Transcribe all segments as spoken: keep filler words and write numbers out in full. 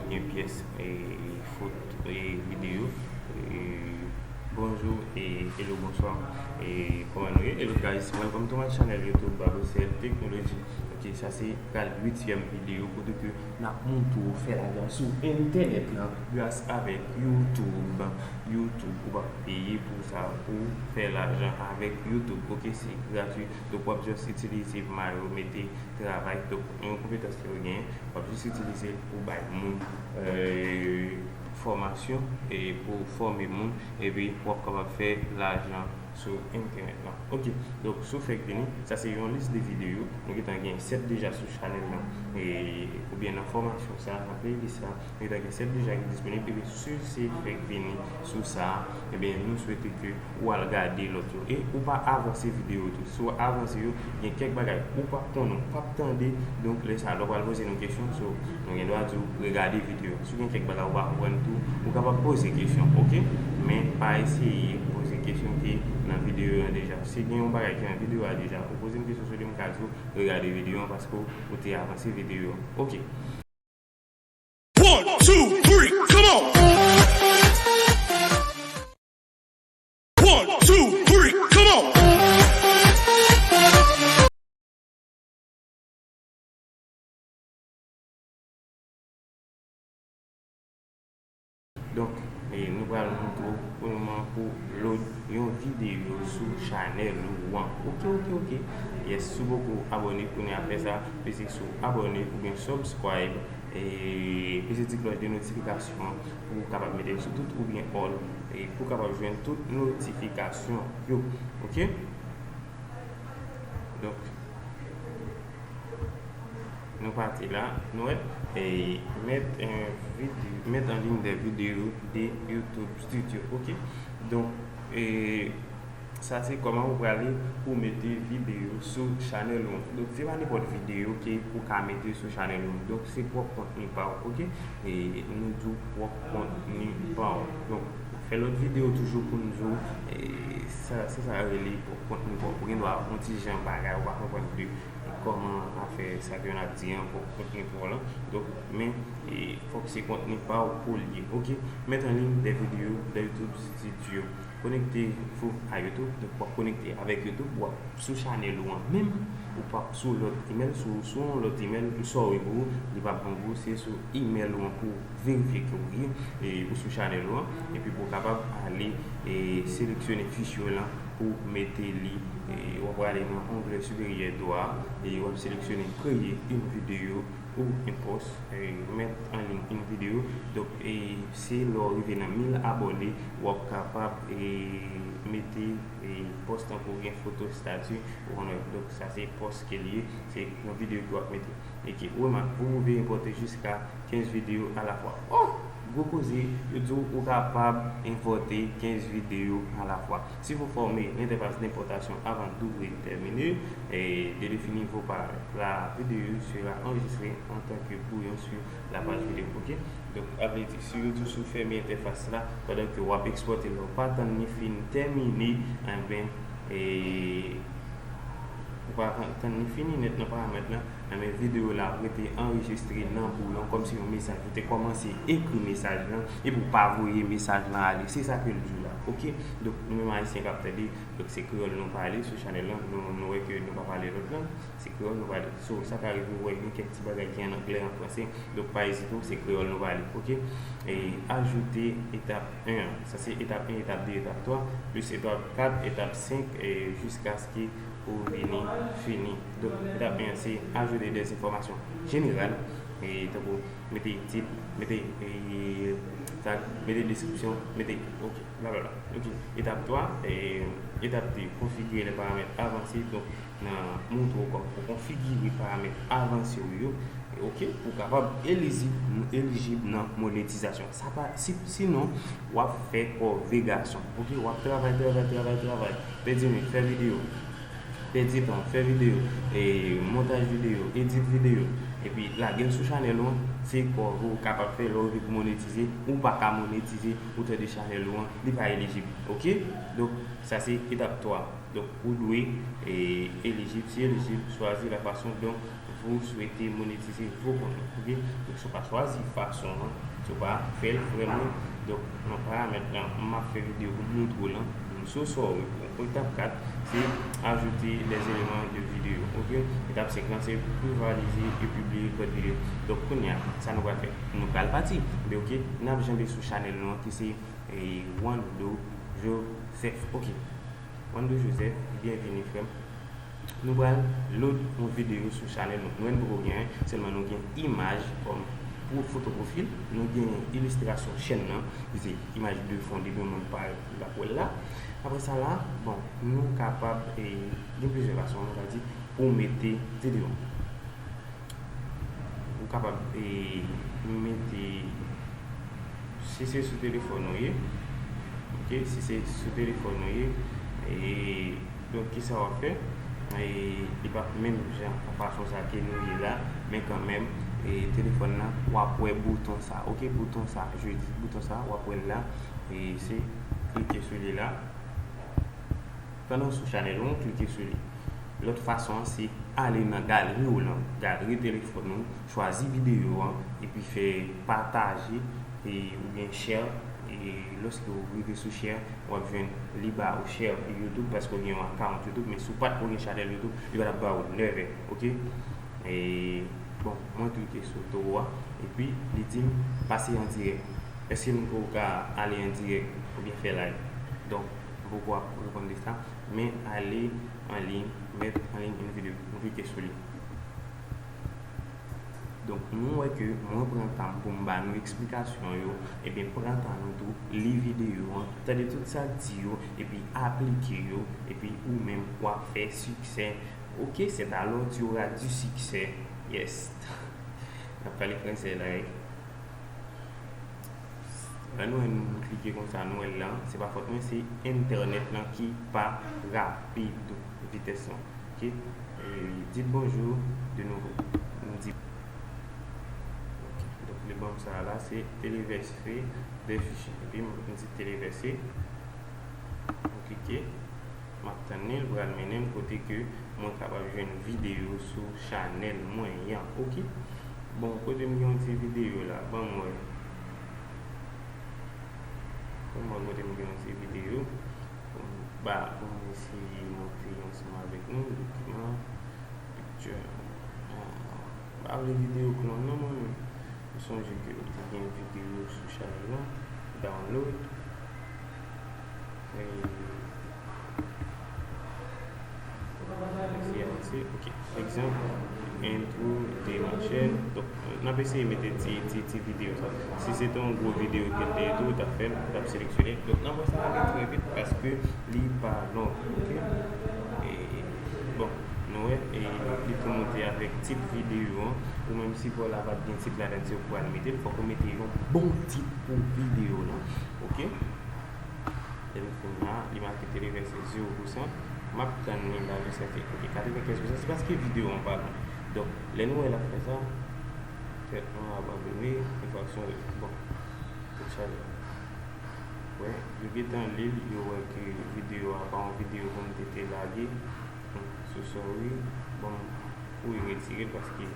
Premye pyès, e, foto, e, videyo. E, bonjou, e, hello, bonswa. E, kòman nou ye? Hello guys, welcome to my channel YouTube, Babocel Technology. Ok, sa se pral uityèm videyo kote ke n ap montre w fè lajan sou entènèt lan gras avèk YouTube. YouTube, ou p ap peye pou sa, pou fè lajan avèk YouTube. Ok, se gratui. Donk, w ap just itilize may ou, mete travay. Donk, yon konpetans ke w genyen, w ap jis itilize l pou bay moun, e, fòmasyon, e pou fòme moun, epi w ap kapab fè lajan sou entènèt lan. Ok, donk, sou Fèk Vini, sa se yon lis de videyo. Nou gentan gen sèt deja sou chanèl lan, e, oubyen nan fòmasyon sa, nan playlist sa. Gentan gen sèt deja ki disponib, epi si se Fèk Vini sou sa, ebyen, nou swete ke ou al gade lòt yo. E ou pa avanse videyo tou. Si w avanse yo, gen kèk bagay ou p ap konnen, ou p ap tande. Donk, lè sa a, lè w pral poze nou kesyon, so, nou gen dwa di w regade videyo. Si w gen kèk bagay ou pa konprann tou, ou kapab poze kesyon, ok? Men pa eseye poze kesyon ki nan videyo an deja. Si gen yon bagay ki nan videyo a deja, ou poze m kesyon sou li, m ka di w regade videyo an paske ou te avanse videyo an. Ok. One, two, three, come on! One, two, three, come on! Donk, e, nou pral montre w pou nou, pou load yon videyo sou chanèl ou an. Ok, ok, ok. Yes, si w poko abòne, kounye a fè sa, peze sou abòne oubyen subscribe, e peze ti klòch de notifikasyon an pou w kapab mete l sou tout oubyen all, e pou w kapab jwenn tout notifikasyon yo. Ok? Donk, nou pati la, nou wè, e, mettre un vid-, mettre en ligne des vidéos de YouTube Studio, ok? Donk, e, sa se kòman ou prale pou mete videyo sou chanèl ou an. Donk, se pa nenpòt videyo ke ou ka mete sou chanèl ou an. Donk, se pwòp kontni pa w, ok? E nou di w pwòp kontni pa w. Donk, fè lòt videyo toujou pou n di w, e, sa, sa, sa rele pwòp kontni pa w. Ou gen dwa yon ti jan bagay ou pa konprann de kòman afè sa ke n ap di an pwòp kontni pa w lan. Donk, men, e, fòk se kontni pa w pou l ye. Ok, mettre en ligne des vidéos de YouTube Studio. Konekte w a YouTube, donk w ap konekte avèk YouTube, w ap sou chanèl ou an menm, ou p ap sou lòt email, sou, sou yon lòt email, sa w wè pou ou, li p ap bon pou ou, se sou email ou an pou w verifye ke w ye, e, ou sou chanèl ou an, epi pou w kapab ale, e, seleksyone fich yo lan pou w mete li, e, w ap ale nan onglè siperyè dwat, e w ap seleksyone créer une vidéo ou un post, e, mettre en ligne une vidéo. Donk, e, se lè w rive nan mil abòne, w ap kapab, e, mete, e, post tankou gen foto, estati, ou konn wè. Donk, sa se post ke l ye, se yon videyo ke w ap mete. E ke, ou remake, vous pouvez importer jusqu'à quinze vidéos à la fois. Oh! Gwo koze, yo di w ou kapab enpòte kenz videyo alafwa. Si vous formez l'interface d'importation avant d'ouvrir, terminez et de définir vos paramètres, la vidéo sera enregistrée en tant que brouillon sur la page vidéo. Ok? Donk, sa vle di, si yo di w si w fèmen entèfas la, pandan ke w ap ekspòte l, ou pa tann li fin tèmine, enben, e, ou pa tann li fini nèt nan paramèt lan, enben videyo la ap rete anrejistre nan brouyon kòmsi yon mesaj. Ou te kòmanse ekri mesaj lan, epi w pa voye mesaj lan ale. Se sa ke l di w la, ok? Donk, nou menm Ayisyen k ap tande, donk se kreyòl nou pale sou chanèl lan, nou, nou wè ke nou pa pale lòt lang, se kreyòl nou pale. So, sa ka rive w wè gen kèk ti bagay ki an anglè, an franse, donk pa ezite, se kreyòl nou pale, ok? E ajoute etap en an, sa se etap en, etap de, etap twa, plis etap kat, etap senk, e jiskaske ou vini fini. Donk, etap en an, se ajoute des informations générales, e tankou mete tit, mete, e, tag, mete deskripsyon, mete, ok, blablabla. Ok, etap twa, e, etap de, configurer les paramètres avancés. Donk, nan montre w kòman pou konfigire paramèt avanse w yo, ok, pou w kapab elijib, elijib nan monetizasyon. Sa pa, si, sinon, w ap fè kò vegasyon. Ok, w ap travay, travay, travay, travay. Pèdi minit, fè videyo. Pèdi tan, fè videyo. E, montaj videyo, edit videyo. Epi, lage l sou chanèl ou an. Se kò w kapab fè lè w rive pou monetize. Ou pa ka monetize, ou tande chanèl ou an, li pa elijib. Ok? Donk, sa se etap twa. Donk, ou dwe, e, elijib. Si elijib, choisis la façon dont Ou swete monetize vo kont ou, oke? Donk, si w pa chwazi fason an, si w pa fè l vrèman, donk, nan paramèt lan, m ap fè videyo pou m montre w lan, m so sorry, etap kat, se ajoute les éléments de vidéo, oke? Etap senk lan, se privatize e pibliye kòd videyo. Donk, kounye a, sa nou pral fè? Nou pral pati. Men, oke, n ap janbe sou chanèl nou an, ki se, e, Wando Joseph, oke? Wando Joseph, byenvini, frè m. Nou pral load yon videyo sou chanèl nou. Nou menm poko gen, sèlman nou gen imaj kòm pwo-, foto pwofil, nou gen ilistrasyon chèn nan, ki se imaj de fon, depi yon moun pa, li pa k wè l la. Apre sa la, bon, nou kapab, e, gen plizyè fason, nou ka di, pou mete videyo. Ou kapab, e, mete, si se sou telefòn ou ye, oke, si se sou telefòn ou ye, e, donk, kisa w ap fè? E, li p ap menm jan fason sa ke nou ye la, men kanmenm, e, telefòn nan, w ap wè bouton sa, oke, bouton sa, je di bouton sa, w ap wè l la, e, se klike sou li la. Pandan w sou chanèl ou, klike sou li. Lòt fason an, se ale nan galri w lan, galri telefòn ou, chwazi videyo an, epi fè pataje, e, oubyen share, e, lòske w rive sou share, w ap jwenn li ba ou share YouTube, paske w gen yon account YouTube, men si w pa t ko gen chanèl YouTube, li pa t ap ba ou nèf è, oke? E, bon, mwen klike sou towo a, epi li di m pase an dirèk. Èske m ko ka ale an dirèk oubyen fè live? Donk, m poko ap reponn de sa, men ale an liy, met en ligne une vidéo. M klike sou li. Donk, nou wè ke mwen pran tan m pou m ba nou eksplikasyon yo, ebyen, pran tan nou tou, li videyo an, tande tout sa k di yo, epi aplike yo, epi ou menm w ap fè siksè. Oke, c'est à l'heure tu auras du succès. Yes. N ap pale fransè la, wi. Lè nou wè nou klike konsa, nou wè l la, se pa fòt mwen, se entènèt lan ki pa rapid, vitès lan. Oke? E, dites bonjour de nouveau. M di, oke, donk, li ban m sa la, se téléverser des fichiers. Epi, m di téléverser. M klike. M ap tann li, l pral mennen m kote ke mwen kapab jwenn videyo sou chanèl mwen an. Oke? Bon, kote m gen yon ti videyo la, ban m wè. Ban m wè kote m gen yon ti videyo. Pou m ba, pou m eseye monte ansanm avèk nou, dokiman, picture. Ah, m pa vle videyo k long non, mwen menm. M sonje ke ou te gen videyo sou chanèl lan, download. E, eseye avanse, ok. Egzanp, intro de ma chaîne. Donk, n ap eseye mete ti, ti, ti videyo sa. Si se te yon gwo videyo ke l te ye tou, ou t ap fè l, ou t ap seleksyone. Donk, n ap wè sa ale trè vit paske li pa long, ok? E, bon, nou wè, e li tou monte avèk tit videyo an. Ou menm si pa w la pa t gen tit ladan, si w pral mete l, fòk ou mete yon bon tit pou videyo lan, ok? Epi kounye a, li make televèse zewo pousan. M ap tann li la, jiskaske, ok, katrevenkenz pousan, se paske videyo an pa long. Donk, lè nou wè l ap fè sa, trètman abandone, enfraksyon, bon, tout chaje. Wè, yo gentan li l, yo wè ke videyo a pa yon videyo pou m te, te lage. So sorry, bon, m kouri retire l paske li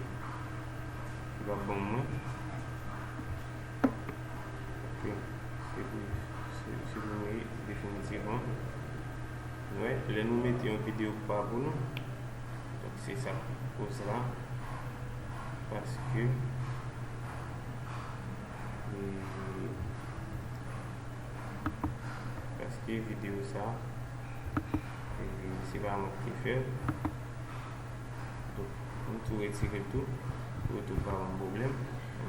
p ap ban m mwen. Ok, se pou, se, se pou mwen definitivman. Wè, lè nou mete yon videyo k pa pou nou, donk se sa, koz la, paske, e, paske videyo sa, e, se pa mwen ki te fè l. Donk, m tou retire l tou, pou yo tou pa ban m pwoblèm.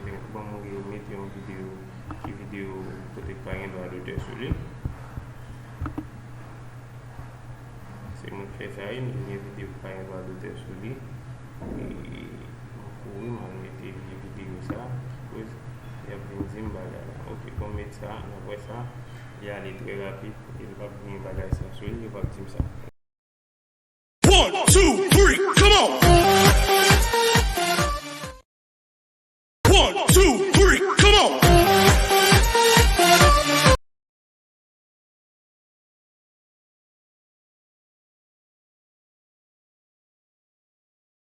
Men, ban m remete yon videyo, ki videyo kote k pa gen dwa dotè sou li. Se mwen k fè sa, wi, men gen videyo k pa gen dwa dotè sou li. E, m kouri, m al mete vye videyo sa, ki koz y ap vin di m bagay la. Ok, bon, m met sa, n ap wè sa. Li ale trè rapid, e l p ap gen bagay sa sou li, yo p ap di m sa.